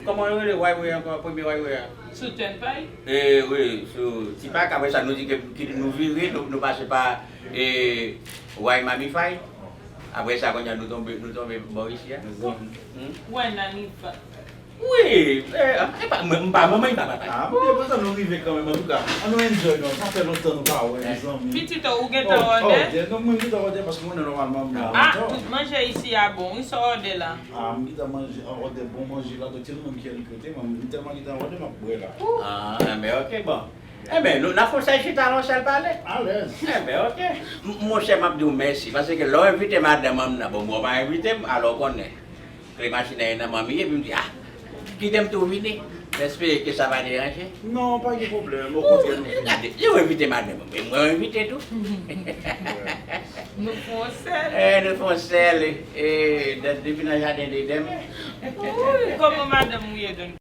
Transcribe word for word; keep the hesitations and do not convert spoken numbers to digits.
Kòman yo rele Waiwe ankò, premye Waiwe a? Sou Turnpike? E wi, sou Tipak, apre sa nou di ke ki nou vire, nou, nou pase pa e, Wai Mamifay. Apre sa, kounye a nou tonbe, nou tonbe bò isi a. Hmm? Wè, Nanifa. Wi, e, e pa, mwen, m pa manman, m pa papa. Ah, mwen, konsa nou rive kanmenm, antouka. An nou enjoy, non, sa fè lontan nou pa wè, mezanmi. Pitit, ou gentan òdè? Òdè, non, mwen gentan òdè paske mwen nòmalman m la. Ah, tout manje isi a bon, wi, sa w òdè la? Ah, m gentan manje, an òdè bon manje la, donk se nou menm ki envite, mwen, m tèlman gentan òdè, m ap bwè la. Ah, enben, ok, bon. Enben, nou, n a fè yon sèl chita la, yon sèl pale. Alèz. Enben, ok. M- Monchè, m ap di w mèsi, paske lè w envite madanm an nan, bon, mwen w pa envite m, alò w konnen. Kle machin nan ye nan men m, epi m di, ah, kite m tou vini. M espere ke sa pa deranje. Non, pa gen pwoblèm, okontrè, nou vini. Gade, li w envite madanm an, men mwen w envite tou. Nou fè yon sèl. Eh, nou fè yon sèl, eh, de- depi nan jaden Edèn. Wi, kòman madanm ou ye, donk?